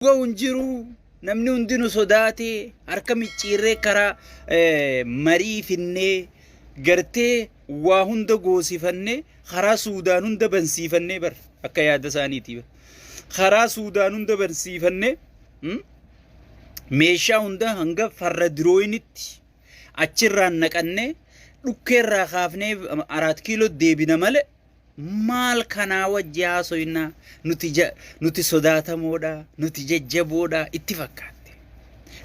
Ga'u hin jiru. Namni hundi nu sodaatee harka micciirree karaa marii finnee gartee waa hunda goosifannee karaa Suudaan hunda bansiifannee bar akka yaada isaaniitii bar. Karaa Suudaan hunda bansiifannee meeshaa hunda hanga farra dirooyinitti achirraan naqannee dhukkeerraa kaafnee araat kiiloo deebina malee Maal kanaa wajji haasoyna nuti ja nuti sodaatamoodha nuti jajjaboodha itti fakkaatte.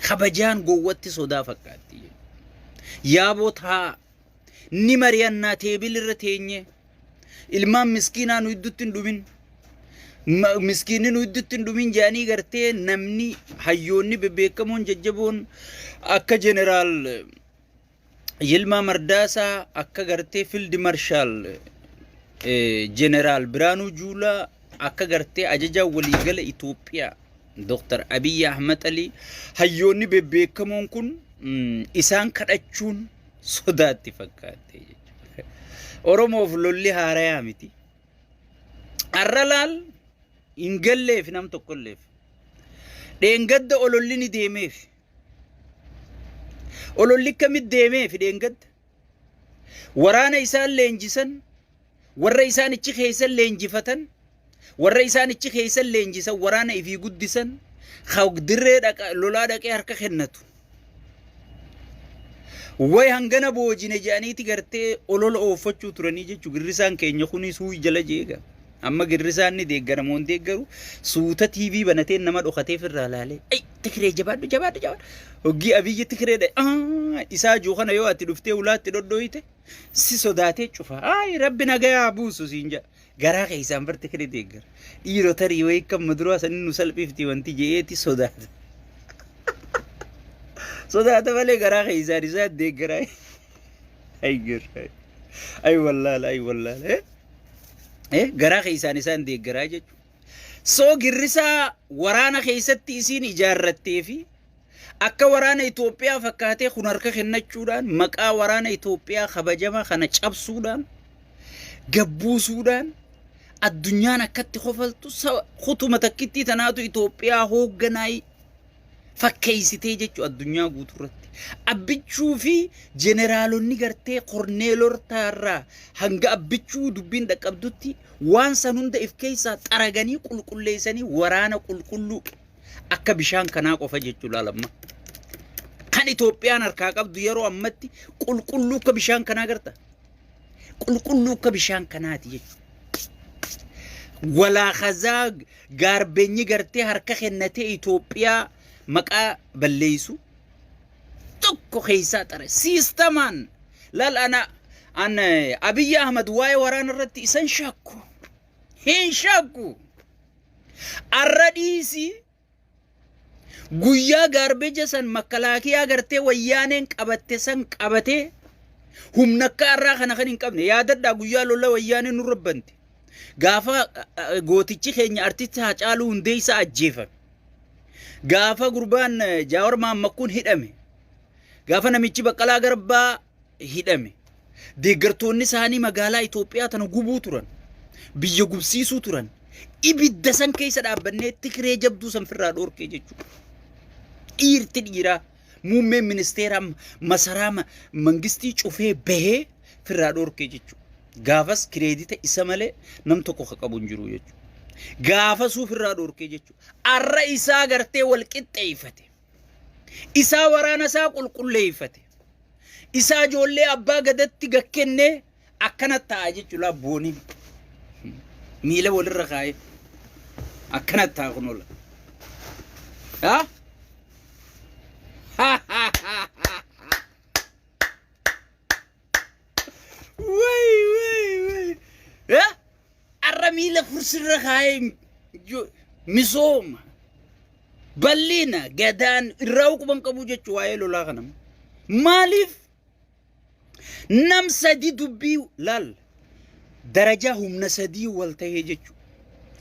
Kabajaan gowwatti sodaa fakkaatti. Yaaboo taa'a ni mari'annaa teebil irra teenyee ilmaan miskiinaa nu iddutti hin dhumin. Miskiinni nu iddutti hin dhumin jedhanii gartee namni hayyoonni bebbeekamoon jajjaboon akka jeneraal Yilmaa Mardaasaa akka gartee Field Marshal Jeneraal Biraanuu Juulaa akka gartee ajajaa waliigala Itoophiyaa Dr. Abiyyi Ahmad Alii hayyoonni bebbeekamoon kun isaan kadhachuun sodaatti fakkaatte jechuudha. Oromoof lolli haarayaa miti. Arra laal hin galleef nam tokkolleef. Dheengadda ololli ni deemeef. Ololli akkamitti deemee fi dheengadda? Waraana isaan leenjisan, warra isaan ichi keessan leenjifatan, warra isaan ichi keessan leenjisan, waraana ifii guddisan, ka dirree dhaqa, lolaa dhaqee harka kennatu. Way hangana boojine jedhaniiti gartee olola ooffachuu turanii jechuu girrisaan keenya kunis huuy jala jeega. Amma girrisaan ni deeggara moo hin deeggaru suuta TV banatee nama dhokatee firraa laalee. Ay tikiree jabaadhu jabaadhu jabaadhu. Hoggii abiyyi tikiree dha. Isaa jiru kana yoo ati dhuftee ulaatti dhodhooyte si sodaatee cufa. Ay rabbi nagayaa buusu siin jedha. Garaa keessaan bar tikiree deeggara. Dhiiroo tarii wayii kan muduraa sanii nu salphifti wanti je'eeti sodaata. Sodaata malee garaa keessaan isaa deeggara. Ay girra. Ay wallaala ay wallaala. Eh? Eh, garaa keessaan isaan deeggaraa jechuudha. Soo girrisaa waraana keessatti isiin ijaarrattee fi akka waraana Itoophiyaa fakkaatee kun harka kennachuudhaan maqaa waraana Itoophiyaa kabajamaa kana cabsuudhaan gabbuusuudhaan addunyaan akkatti kofaltu kutuma takkittii tanaatu Itoophiyaa hoogganaay fakkeessitee jechuudha addunyaa guutuurratti. Abbichuu fi jeneraalonni gartee korneelortaarraa hanga abbichuu dubbiin dhaqqabdutti waan san hunda if keessaa xaraganii qulqulleessanii waraana qulqulluu akka bishaan kanaa qofa jechuudha lamma. Kan Itoophiyaan harkaa qabdu yeroo ammatti qulqulluu akka bishaan kanaa garta. Qulqulluu akka bishaan kanaati jechuudha. Walaa kazaa gaarbeenyi gartee harka kennatee Itoophiyaa maqaa balleessu tokko keessaa xare siistamaan laal ana an Abiyyi Ahmad waa'ee waraana irratti isan shakku hin shakku arra dhiisii Guyyaa gaarbeja san makkalaakiyaa gartee wayyaaneen qabatte san qabatee humna akka har'aa kana kan hin qabne yaadadhaa guyyaa lola wayyaaneen nurra bante. Gaafa gootichi keenya artisti Haacaaluu Hundeessaa ajjeefame. Gaafa gurbaan Jaawar Maammakkuun hidhame. Gaafa namichi Baqqalaa Garbaa hidhame. Deeggartoonni isaanii magaalaa Itoophiyaa tana gubuu turan. Biyya gubsiisuu turan. Ibidda san keessa dhaabbannee tikiree jabduu san firraa dhoorkee jechuudha. Dhiirti dhiiraa muummeen ministeeraa masaraa mangistii cufee bahee firraa dhoorkee jechuudha. Gaafas kireedita isa malee nam tokko ka qabu hin jiru jechuudha. Gaafasuu firraa dhoorkee jechuudha. Arra isaa gartee wal qixxeeffate. Isaa waraana isaa qulqulleeffate. Isaa ijoollee abbaa gadatti gakkennee akkana ta'a jechuudha booniin. Miila walirra kaa'ee akkana ta'a kun ola. Haa? Way way way. Eh? Arra miila kursirra kaa'ee misooma. Bal'ina gadaan irraa quban qabu jechuu waa'ee lolaa kana. Maaliif nam sadi dubbii laal darajaa humna sadii wal ta'ee jechuudha.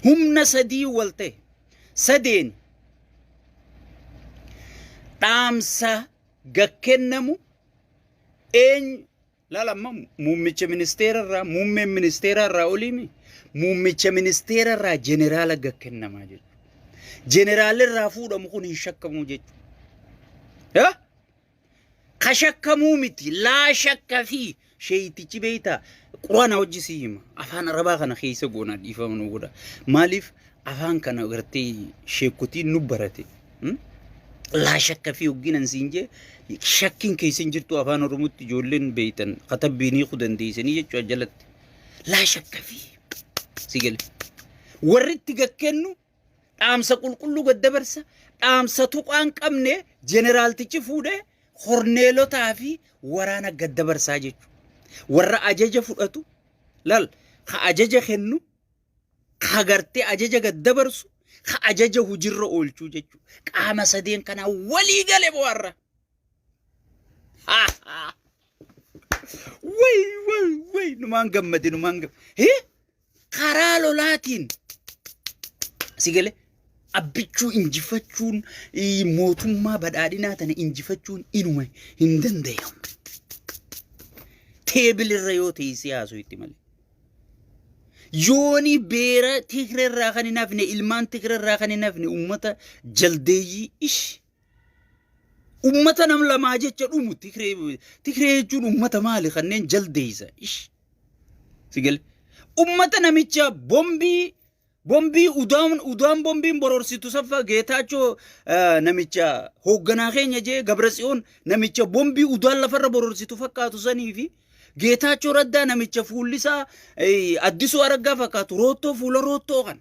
Humna sadii wal ta'e sadeen dhaamsa gakkennamu eenyu Laal amma muummicha ministeera irraa muummeen ministeera irraa oliimi muummicha ministeera irraa jeneraala gad kennamaa jechuudha. Jeneraalli irraa fuudhamu kun hin shakkamu jechuudha. Ka shakkamuu miti laa shakka fi sheeytichi beeyta quraana hojii si hima afaan arabaa kana keessa goona dhiifama nu godha maaliif afaan kana gartee sheekotiin nu barate laa shakka fi hogginan siin jee shakkiin keessa hin jirtu afaan oromootti ijoolleen beeytan katabbiin hiikuu dandeessanii jechuudha jalatti laa shakka fi si gale warri itti gakkennu dhaamsa qulqulluu gad dabarsa dhaamsa tuqaan qabne jeneraaltichi fuudhee korneelotaa fi waraana gad dabarsaa jechuudha. Warra ajaja fudhatu lal ka ajaja kennu ka gartee ajaja gad dabarsu ka ajaja hujirra oolchuu jechuudha. Qaama sadeen kanaa walii gale bo'arra. Way way way numaan gammade numaan gammade. Hee? Karaa lolaatiin si gale abbichuu injifachuun mootummaa badhaadhinaa tana injifachuun inuma hin danda'amu. Teebilirra yoo teessee haasoo itti malee. Yooni beera Tigree irraa kan hin hafne ilmaan Tigree irraa kan hin hafne uummata jaldeeyyii ish. Uummata nam lamaa jecha dhumu Tigree Tigree jechuun uummata maali kanneen jaldeessa ish. Si gale. Ummata namicha bombii bombii udaan udaan bombiin bororsitu saffa Geetaachoo namicha hoogganaa keenya jee Gabratsiyoon namicha bombii udaan lafarra bororsitu fakkaatu sanii fi Geetaachoo Raddaa namicha fuulli isaa Addisuu Araggaa fakkaatu roottoo fuula roottoo kana.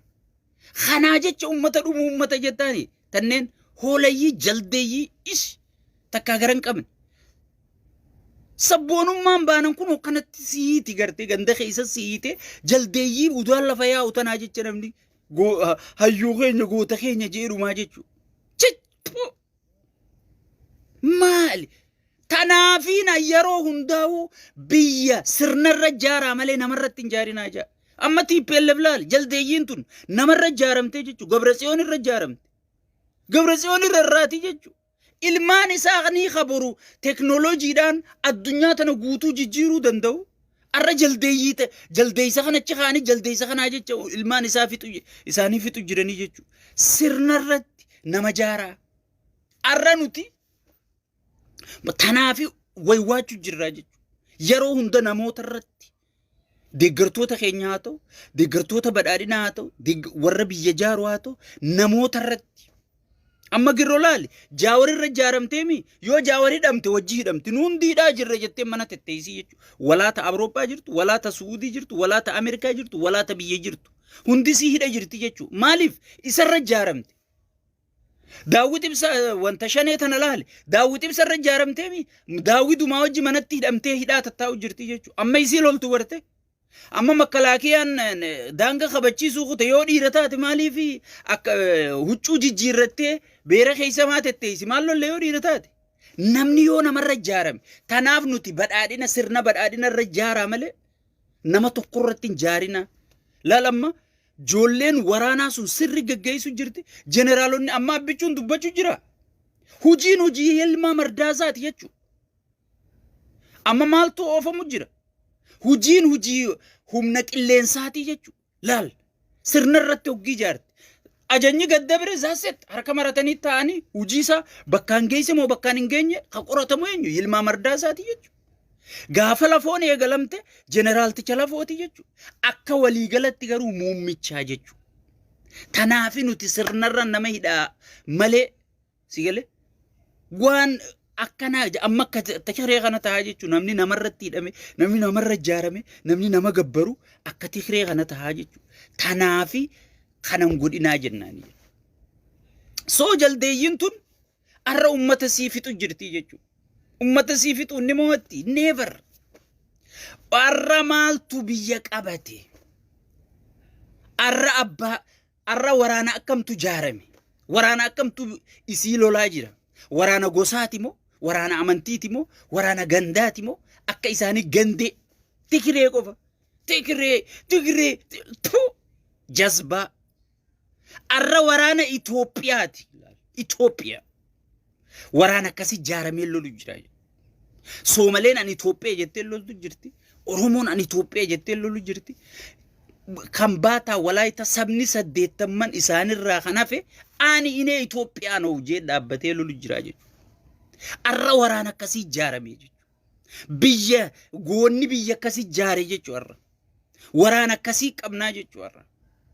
Kanaa jecha ummata dhumuu ummata jettaani tanneen hoolayyii jaldeeyyii ish takkaa gara hin qabne. Sabboonummaan baanan kun akkanatti siiti gartee ganda keessa siite jaldeeyyii udaan lafa yaa'u tanaa jecha namni hayyuu keenya goota keenya jedhumaa jechuudha. Maali? Tanaafiin yeroo hundaa'u biyya sirnarra jaaraa malee namarratti hin jaarinaa jaa. Amma TPLF laal jaldeeyyiin tun namarra jaaramtee jechuudha. Gabratsiyoon irra jaaramte. Gabratsiyoon irra irraati jechuudha. Ilmaan isaa ni kaboru teknooloojiidhaan addunyaa tana guutuu jijjiiruu danda'u. Arra jaldeeyyii ta'e jaldeessa kana achi kaa'anii jaldeessa kanaa jecha ilmaan isaa fixu isaanii fixu jiranii jechuudha. Sirna irratti nama jaaraa. Arra nuti tanaafi waywaachuu jirraa jechuudha. Yeroo hunda namoota irratti deeggartoota keenya haa ta'u, deeggartoota badhaadhinaa haa ta'u, warra biyya jaaru haa ta'u, namoota irratti. Amma girroo laali, jaawar irra ijaaramteemi yoo jaawar hidhamte wajji hidhamti nu hundi hidhaa jirra jettee mana tetteessii jechuudha. Walaa ta Awurooppaa jirtu, walaa ta Suudii jirtu, walaa ta Ameerikaa jirtu, walaa ta biyya jirtu. Hundi sii hidha jirti jechuudha. Maaliif isarra ijaaramte? Daawwit ibsa wanta shanee tana laali. Daawwit ibsa irra ijaaramteemi daawwidumaa wajji manatti hidhamtee hidhaa tattaa'u jirti jechuudha. Amma isii loltu barte. Amma makkalaakiyaan daanga kabachiisuu kute yoo dhiira taate maaliif akka huccuu jijjiirrattee beera keessa maa tetteessi maal lolle yoo dhiira taate. Namni yoo namarra ijaarame tanaaf nuti badhaadhina sirna badhaadhina irra ijaaraa malee nama tokko irratti hin jaarina. Laal amma Joolleen waraanaa sun sirri gaggeessu jirti. Jeneraalonni amma abbichuun dubbachuu jira. Hujiin hojii Yilmaa Mardaasaati jechuudha. Amma maaltu oofamu jira? Hujiin hojii humna qilleensaatii jechuudha. Laal sirna irratti hoggii ijaarte. Ajajni gad dabre zaaset harka maratanii taa'anii hojii isaa bakkaan geesse moo bakkaan hin geenye ka qoratamu eenyu Yilmaa Mardaasaati jechuudha. Gaafa lafoon eegalamte jeneraalticha lafooti jechuudha. Akka waliigalatti garuu muummichaa jechuudha. Tanaafi nuti sirnarra nama hidhaa malee si galee waan akkanaa amma akka tikiree kana tahaa jechuudha. Namni namarratti hidhame, namni namarra ijaarame, namni nama gabbaru akka tikiree kana tahaa jechuudha. Tanaafi kanan godhinaa jennaani jechuudha. Soo jaldeeyyiin tun arra ummata sii fixu jirti jechuudha. Ummata sii fixu ni mo'atti. Never. Arra maaltu biyya qabate? Arra abbaa arra waraana akkamtu jaarame? Waraana akkamtu isii lolaa jira? Waraana gosaati moo? Waraana amantiiti moo? Waraana gandaati moo? Akka isaanii gandee tikiree qofa. Tikiree tikiree tu jazbaa. Arra waraana Itoophiyaati. Itoophiyaa. Waraana akkasii jaaramee lolu jira. Soomaleen ani Itoophiyaa jettee loltu jirti. Oromoon ani Itoophiyaa jettee lolu jirti. Kan baataa Walaayita sabni saddeettamman isaanirraa kan hafe ani inee Itoophiyaa noo jee dhaabbatee lolu jira jechuudha. Arra waraana akkasii ijaarame jechuudha. Biyya goonni biyya akkasii ijaare jechuudha arra. Waraana akkasii qabnaa jechuudha arra.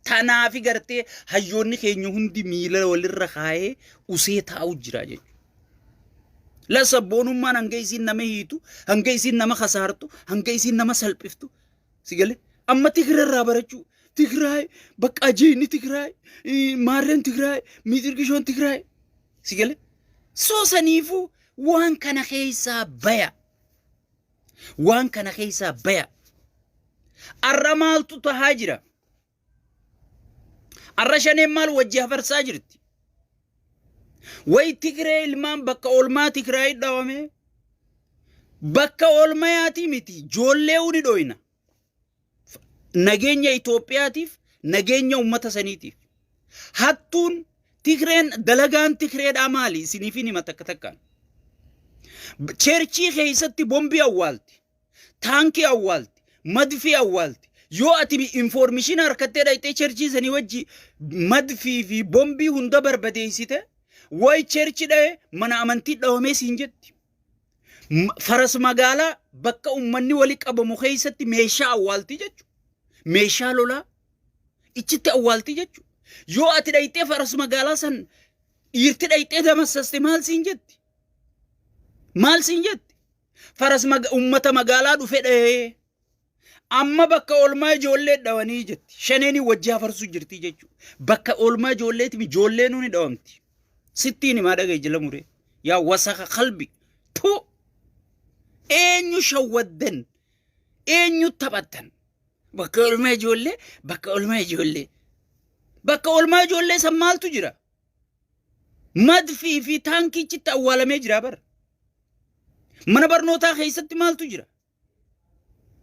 Tanaafi gartee hayyoonni keenya hundi miila walirra kaayee usee taa'u jira jechuudha. La sabboonummaan hanga isiin nama hiitu, hanga isiin nama kasaartu, hanga isiin nama salphiftu. Si galee amma Tigraay irraa barachuu. Tigraay bakka ajeeyni Tigraay, maarreen Tigraay, miixirgishoon Tigraay. Si galee soo saniifuu waan kana keessaa baya. Waan kana keessaa baya. Arra maaltu tahaa jira? Arra shaneen maal wajji hafarsaa jirti? Way Tigree ilmaan bakka oolmaa Tigraay dhawame bakka oolmayaatii miti ijoollee uni dhoyna. Nageenya Itoophiyaatiif nageenya uummata saniitiif. Hattuun Tigreen dalagaan Tigreedhaa maali isiniifin hima takka takkaan. Cheerchii keessatti bombii awwaalti. Taankii awwaalti. Madfii awwaalti. Yoo ati infoormishinii harkattee dhaqxee cheerchii sanii wajji madfii fi bombii hunda barbadeessite way cheerchi dha'e mana amantii dhawamee siin jetti. Faras magaalaa bakka uummanni wali qabamu keessatti meeshaa awwaalti jechuudha. Meeshaa lolaa ichitti awwaalti jechuudha. Yoo ati dhayxee faras magaalaa san dhiirti dhayxee damassaste maal siin jetti? Maal siin jetti? Faras uummata magaalaa dhufe dhahee amma bakka oolmaa ijoollee dhawanii jetti. Shaneenii wajji hafarsuu jirti jechuudha. Bakka oolmaa ijoolleeti ijoolleen ni dhawamti. Sittiin himaa dhagaye jala muree. Yaa wasaka kalbi. Tu eenyu shawwaddan eenyu taphattan. Bakka oolmaa ijoollee bakka oolmaa ijoollee. Bakka oolmaa ijoollee san maaltu jira? Madfii fi taankichitti awwaalamee jira bara. Mana barnootaa keessatti maaltu jira?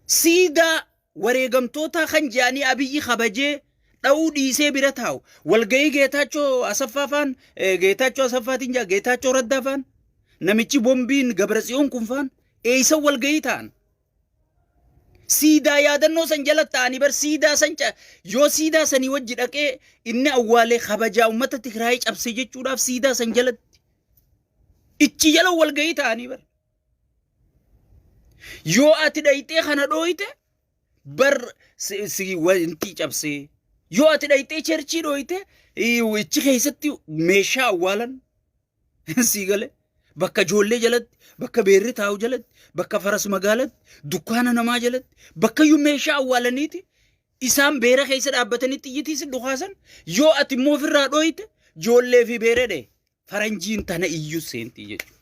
Siidaa wareegamtootaa kan jedhanii Abiyyi kabajee dha'uu dhiisee bira taa'u. Walgahii Geetaachoo Asaffaa faan, Geetaachoo Asaffaatiin jaa, Geetaachoo Raddaa faan, namichi bombiin Gabratsiyoon kun faan eessa walgahii ta'an? Siidaa yaadannoo san jala ta'anii bar siidaa san yoo siidaa sanii wajji dhaqee inni awwaalee kabajaa uummata Tigraayii cabse jechuudhaaf siidaa san jalatti ichi jala walgahii ta'anii bar. Yoo ati dhayxee kana dhooyte bar si wanti cabsee. Yoo ati dhayxee cherchii dhooyte ichi keessatti meeshaa awwaalan sii gale. Bakka ijoollee jalatti, bakka beerri taa'u jalatti, bakka faras magaalatti, dukkaana namaa jalatti, bakka iyyuu meeshaa awwaalaniiti isaan beera keessa dhaabbatanii xiyyitii si dhukaasan yoo ati immoo ofirraa dhooyte ijoollee fi beera dhee Faranjiin tana iyyuu seentii jechuudha.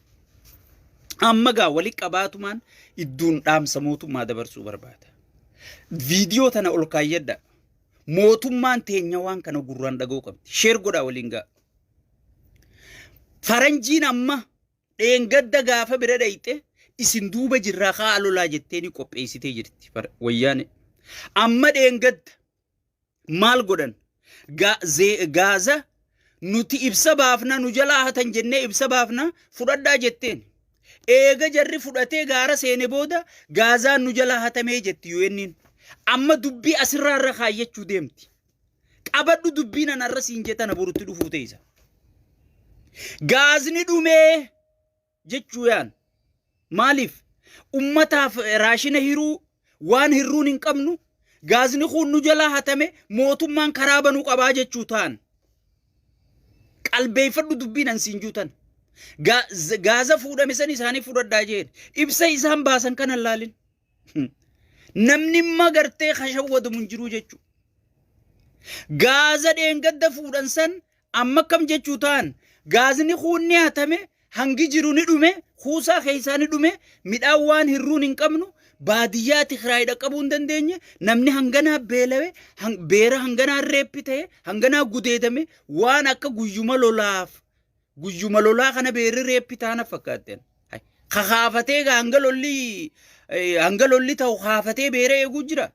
Amma gaa wali qabaatumaan idduun dhaamsa mootummaa dabarsuu barbaada. Viidiyoo tana ol kaayyadha. Mootummaan teenya waan kana gurraan dhaga'uu qabdi. Sheer godhaa waliin gaa. Faranjiin amma dheengadda gaafa bira dhayxe isin duuba jirraa kaa lolaa jettee ni qopheessitee jirti wayyaane. Amma dheengadda maal godhan? Gaaza nuti ibsa baafna nu jalaa hatan jennee ibsa baafna fudhadhaa jetteen. Eega jarri fudhatee gaara seene booda gaazaan nu jalaa hatamee jetti UN'n. Amma dubbii asirraa irra kaayyachuu deemti. Qabadhu dubbii nan arra siin jetana borutti dhufuu teessa. Gaazni dhumee jechuu yaan. Maaliif? Ummataaf raashina hiruu waan hirruun hin qabnu gaazni kun nu jalaa hatame mootummaan karaa banuu qabaa jechuu ta'an. Qalbeeffadhu dubbiin an siin juutan. Gaaza fuudhame san isaanii fudhadhaa jeen. Ibsa isaan baasan kana laalin. Namni imma gartee kashawwadamu hin jiruu jechuu. Gaaza dheengadda fuudhan san amma akkam jechuu ta'an gaazni kuun ni hatame hangi jiru ni dhume kuusaa keessaa ni dhume midhaan waan hirruun hin qabnu baadiyyaa Tigraay dhaqqabuu hin dandeenye namni hanganaa beelawe beera hanganaa reeppi ta'e hanganaa gudeedame waan akka guyyuma lolaaf guyyuma lolaa kana beerri reeppi taana fakkaatteen. Kakaafatee egaa hanga lolli hanga lolli ta'u kaafatee beera eeguu jira.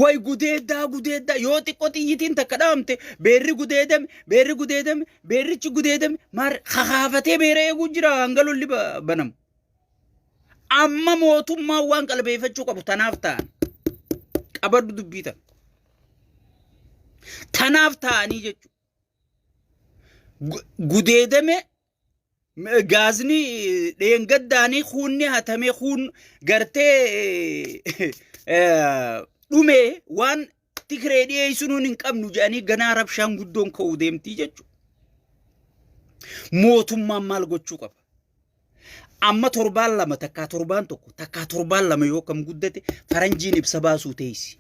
Way gudeeddaa gudeeddaa yoo xiqqoo xiyyitiin takka dhaamte beerri gudeedame beerri gudeedame beerrichi gudeedame maar kakaafatee beera eeguu jira hanga lolli banamu. Amma mootummaan waan qalbeeffachuu qabu tanaaf ta'an. Qabadhu dubbii tana. Tanaaf taa'anii jechuudha. Gudeedame gaazni dheengaddaanii kuunni hatame kuun gartee dhume waan Tigree dhiyeessuun hin qabnu jedhanii ganaa rabshaan guddoon ka'uu deemtii jechuudha. Mootummaan maal gochuu qaba? Amma torbaan lama takkaa torbaan tokko takkaa torbaan lama yoo kam guddate faranjiin ibsa baasuu teessi.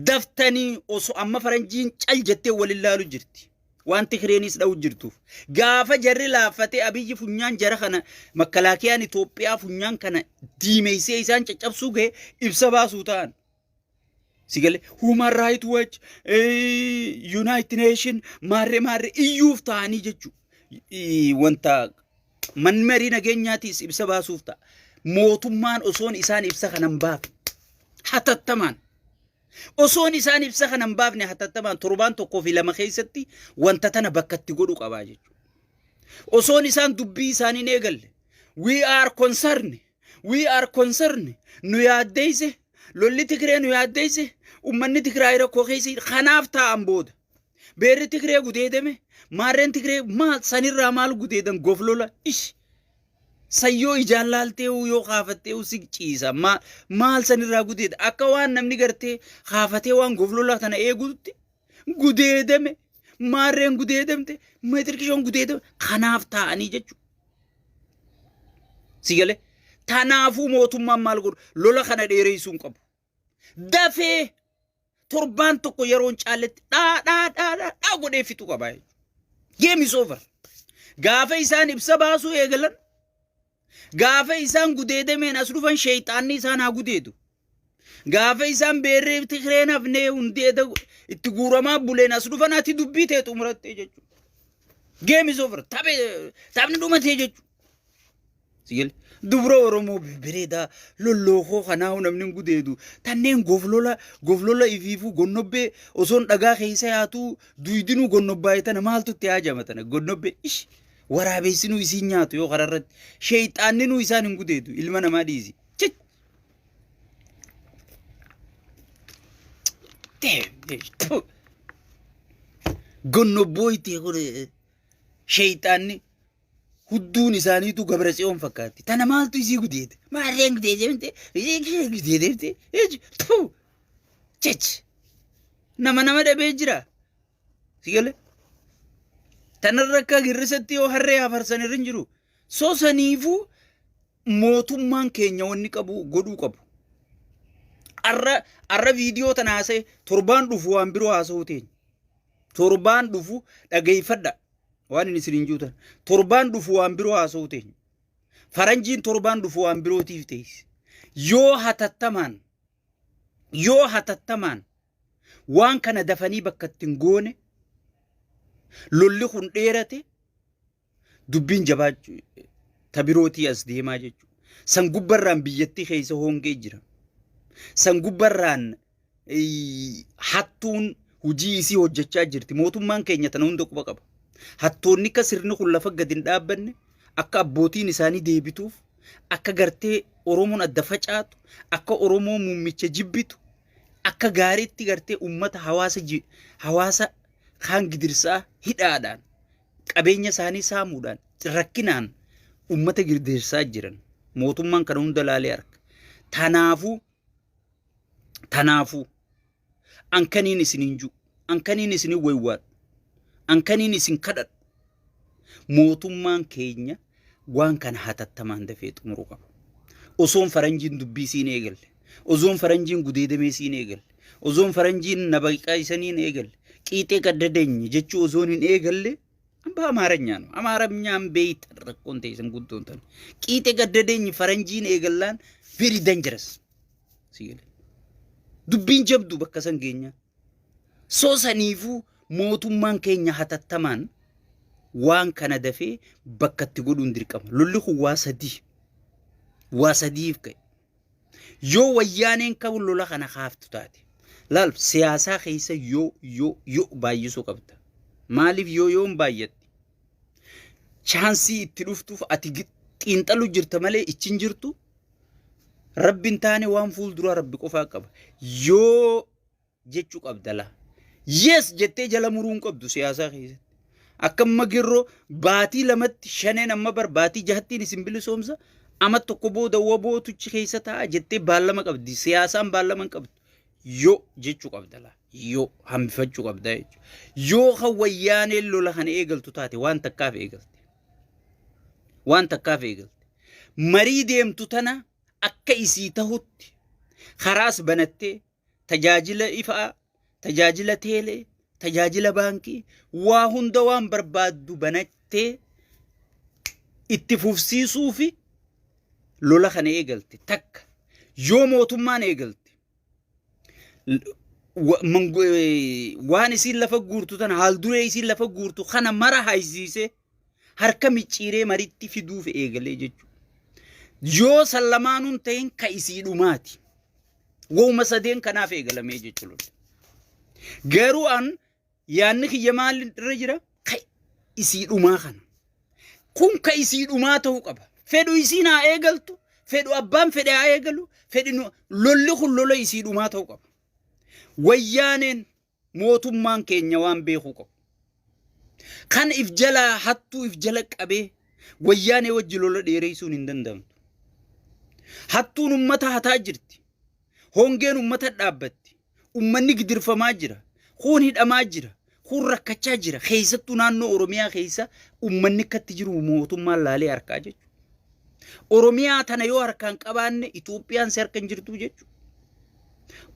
Daftanii osoo amma faranjiin cal jettee waliin laalu jirti. Waan Tigreenis dha'u jirtuuf. Gaafa jarri laaffatee Abiyyi funyaan jara kana makkalaakiyaan Itoophiyaa funyaan kana diimeessee isaan caccabsuu gahe ibsa baasuu ta'an. Si galee Human Rights Watch, United Nation maarree maarree iyyuuf ta'anii jechuudha. Wanta manni marii nageenyaatiis ibsa baasuuf ta'a. Mootummaan osoon isaan ibsa kana hin baafne hatattamaan osoon isaan ibsa kana hin baafne hatattamaan torbaan tokkoo fi lama keessatti wanta tana bakka itti godhu qabaa jechuudha. Osoon isaan dubbii isaanii hin eegalle we are concerned, we are concerned, nu yaaddeesse lolli Tigree, nu yaaddeesse ummanni Tigraay rakkoo keessa jira. Kanaaf taa'an booda beerri Tigree gudeedame, maarreen Tigree maal sanirraa maal gudeedan goflola ish sayyoo ijaan laaltee yoo kaafattee si ciisa. Maal sanirraa gudeeda? Akka waan namni gartee kaafatee waan goflola tana eeguutti gudeedame, maarreen gudeedamte, meetirkishoon gudeedame. Kanaaf taa'anii jechuudha. Si galee tanaafuu mootummaan maal godhu? Lola kana dheereessuu hin qabu. Dafee torbaan tokko yeroo hin caalletti dhaa dhaa dhaa dhaa dhaa godhee fixuu qaba jechuudha. Game is over. Gaafa isaan ibsa baasuu eegalan, gaafa isaan gudeedameen as dhufan, sheeyxaanni isaan haa gudeedu. Gaafa isaan beerree Tigreen hafnee hundee itti guuramaa buleen as dhufan, ati dubbii ta'e xumurattee jechuudha. Game is over. Taphni dhumatee jechuudha. Sigil dubra Oromoo bareedaa lollookoo kanaa namni hin gudeedu. Tanneen goflola goflola ifiifuu gonnobbee osoon dhagaa keessa yaatu duydinuu gonnobbaa'e tana maaltu itti haajama tana gonnobbee ish waraabessinuu isiin nyaatu yoo kararratti sheeyxaanninuu isaan hin gudeedu ilma namaa dhiisi. Chich! Damn! Gonnobboo itti kun sheeyxaanni hudduun isaaniitu Gabra Tsiyoon fakkaatti. Tana maaltu isii gudeede? Maarreen gudeedemte? Isii gudeedemte? Chich! Nama nama dhabee jira. Si galee? Tanarra akka girrisatti yoo harree hafarsan irra hin jiru. So saniifuu mootummaan keenya wanni qabu godhuu qabu. Arra viidiyoo tana haasa'e, torbaan dhufu waan biroo haasa'uu teenya. Torbaan dhufu dhageeffadha. Waan inni isin juutan. Torbaan dhufu waan biroo haasa'uu teenya. Faranjiin torbaan dhufu waan birootiif teessi. Yoo hatattamaan waan kana dafanii bakka itti hin goone, lolli kun dheerate, dubbiin jabaachuu ta birootii as deemaa jechuudha. San gubbarraan biyyattii keessa hongee jira. San gubbarraan hattuun hojii isii hojjechaa jirti. Mootummaan keenya tana hunda quba qaba. Hattoonni akka sirni kun lafa gadi hin dhaabbanne, akka abbootiin isaanii deebituuf, akka gartee Oromoon adda facaatu, akka Oromoo muummicha jibbitu, akka gaariitti gartee uummata hawaasa kaan gidirsaa hidhaadhaan, qabeenya isaanii saamuudhaan, rakkinaan uummata gidirsaa jiran. Mootummaan kana hunda laalee arga. Tanaafuu ankaniin isin hin jiru, ankaniin isin waywaadhu, ankaniin isin kadhadhu, mootummaan keenya waan kana hatattamaan dafee xumuruu qaba. Osoon faranjiin dubbii siin eegalle, osoon faranjiin gudeedamee siin eegalle, osoon faranjiin na baqaysaniin eegalle, qiixee qaddadeenye jechuu osoon hin eegalle, hamba Amaaranya ነው Amaaranyaan beeytan rakkoon teessan guddoon tan qiixee qaddadeenye faranjiin eegallaan very dangerous. Si galee. Dubbiin jabdu bakka san geenya. So saniifuu mootummaan keenya hatattamaan waan kana dafee bakka itti godhuun dirqama. Lolli kun waa sadii. Waa sadiif ka'e. Yoo wayyaaneen qabu lola kana kaaftu taate. Laal, siyaasaa keessa yoo yoo yoo baay'isuu qabda. Maaliif yoo yoon baay'atte? Chance itti dhuftuuf ati xiinxalu jirta malee ichi hin jirtu. Rabbi hin taane waan fuulduraa rabbi qofaa qaba. Yoo jechuu qabda laa. Yes jettee jala muruu hin qabdu siyaasaa keessatti. Akka amma girroo baatii lamatti shaneen amma bar baatii jahattiin isin bilisoomsa ama tokko booda wabootuchi keessa ta'a jettee baallama qabdi. Siyaasaan baallama hin qabdu. Yoo jechuu qabda laa. Yoo hambifachuu qabda jechuudha. Yoo kan wayyaaneen lola kana eegaltu taate waan takkaaf eegalte. Waan takkaaf eegalte. Marii deemtu tana akka isii tahutti karaas banattee tajaajila ifaa, tajaajila teelee, tajaajila baankii waa hunda waan barbaaddu banattee itti fufsiisuu fi lola kana eegalte takka yoo mootummaan eegalte waan isiin lafa guurtu tana haal duree isiin lafa guurtu kana mara haysiisee harka micciiree maritti fiduuf eegalee jechuudha. Yoo san lamaanuun ta'in ka isii dhumaati. Woma sadeen kanaaf eegalamee jechuudha. Garuu an yaanni kiyya maal irra jira? Ka isii dhumaa kana. Kun ka isii dhumaa ta'uu qaba. Fedhu isiin haa eegaltu, fedhu abbaan fedhe haa eegalu, fedhi lolli kun lola isii dhumaa ta'uu qaba. Wayyaaneen mootummaan keenya waan beekuu qabu. Kan if jalaa hattuu if jala qabee wayyaanee wajji lola dheereessuun hin danda'amtu. Hattuun ummata hataa jirti. Hongeen ummata dhaabbatti. Ummanni gidirfamaa jira. Kuun hidhamaa jira. Kuun rakkachaa jira. Keessattuu naannoo Oromiyaa keessa ummanni akkatti jiru mootummaan laalee harkaa jechuudha. Oromiyaa tana yoo harkaan qabaanne Itoophiyaan si harka hin jirtu jechuudha.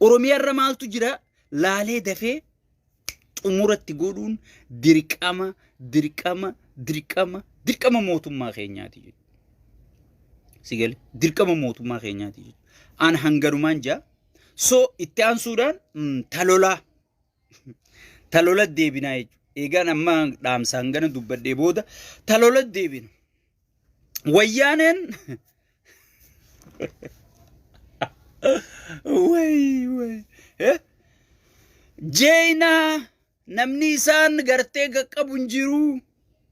Oromiyaa irra maaltu jira? Laalee dafee xumuratti godhuun dirqama dirqama dirqama dirqama mootummaa keenyaati jechuudha. Si gale dirqama mootummaa keenyaati jechuudha. An hanganumaan jaa. So itti aansuudhaan talolaa talola deebinaa jechuudha. Eegaan amma dhaamsa hangana dubbadhee booda talola deebina. Wayyaaneen way way eh? Jeeyna namni isaan gartee qaqqabu hin jiru.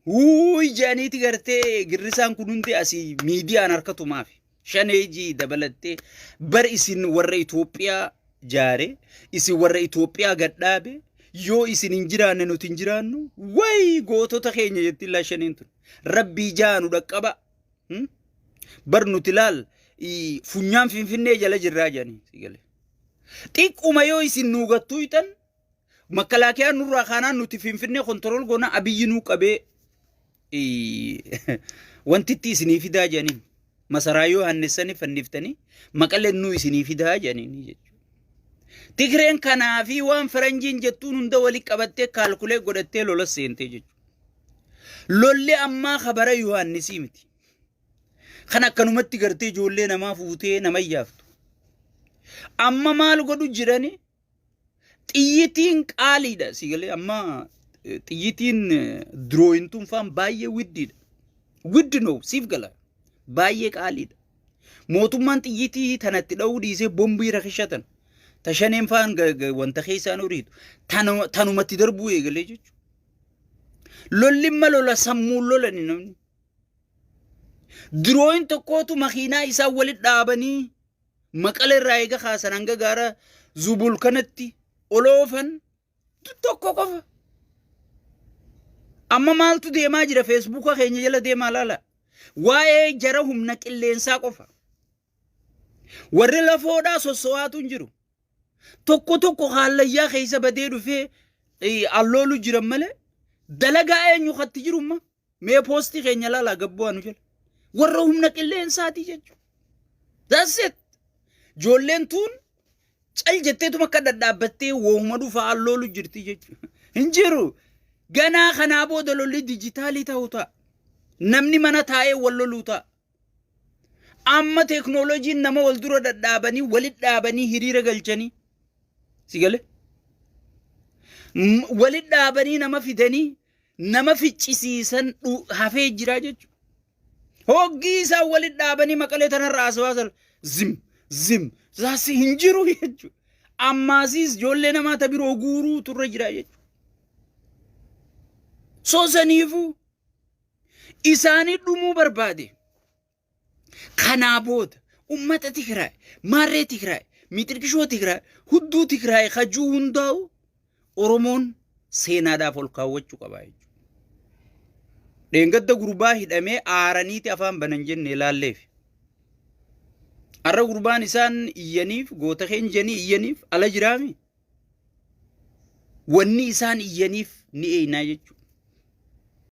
Wuuy jedhaniiti gartee girrisaan kun hundi asii miidiyaan harka tumaafi. Shaneejii dabalattee bar isin warra Itoophiyaa jaare isin warra Itoophiyaa gadhaabe yoo isin hin jiraanne nuti hin jiraannu way gootota keenya jetti laa shaneen tun. Rabbii jaanu dhaqqaba. Bar nuti laal funyaan Finfinnee jala jirraa jedhanii si galee. Xiqquma yoo isin nuu gattuu hiixan makkalaakiyaan nurraa kaanaan nuti Finfinnee kontirool goona Abiyyi nuu qabee wantitti isinii fidaa jedhaniin. Masaraa yoo hannessanii fanniftanii maqaleen nuu isinii fidaa jedhaniin jechuudha. Tigreen kanaa fi waan faranjiin jettuun hunda wali qabattee kaalkulee godhattee lola seentee jechuudha. Lolli ammaa kabara Yohaannisii miti. Kan akkanumatti gartee ijoollee namaa fuutee nama iyyaaftu. Amma maal godhu jirani? Xiyyitiin qaaliidha. Si galee amma xiyyitiin dirooyintuun faan baay'ee widdiidha. Widdi noo siif gala. Baay'ee qaaliidha. Mootummaan xiyyitii tanatti dha'uu dhiisee bombii rakishatan. Tashaneen faan wanta keessaan horiitu. Tanumatti darbuu eegalee jechuudha. Lolli imma lola sammuun lolani namni. Dirooyin tokkootu makiinaa isaan walitti dhaabanii maqala irraa eega kaasan hanga gaara zubul kanatti oloofan tokko qofa. Amma maaltu deemaa jira feesbuuka keenya jala deemaa laala. Waa'ee jara humna qilleensaa qofa. Warri lafoodhaa sosso'aatu hin jiru. Tokko tokko haallayyaa keessa badee dhufee alloolu jiran malee dalagaa eenyu katti jirumma mee poostii keenya laalaa gabboo anu jala. Warra humna qilleensaati jechuudha. That's it. Ijoolleen tuun cal jetteetuma akka dhadhaabbattee wooma dhufaa alloolu jirti jechuudha. Hin jiru. Ganaa kanaa booda lolli dijitaalii ta'u ta'a. Namni mana taa'ee wal loluu ta'a. Amma teeknooloojiin nama wal dura dhadhaabanii walit dhaabanii hiriira galchanii si gale walit dhaabanii nama fidanii nama ficcisiisan hafee jira jechuudha. Hoggii isaan walit dhaabanii maqalee tanarra haasawaa sana zim zim zaasi hin jiru jechuudha. Ammaasiis ijoollee namaa ta biroo guuruu turre jira jechuudha. Soosaniifuu isaanii dhumuu barbaade. Kanaa booda ummata Tigraay, maarree Tigraay, Mixirqishoo Tigraay, hudduu Tigraay kajuu hundaa'u Oromoon seenaadhaaf ol kaawwachuu qaba jechuudha. Dheengadda gurbaa hidhamee aaraniiti afaan banan jenne ilaalleef. Har'a gurbaan isaan iyyaniif goota keenya jedhanii iyyaniif ala jiraami. Wanni isaan iyyaniif ni eeynaa jechuudha.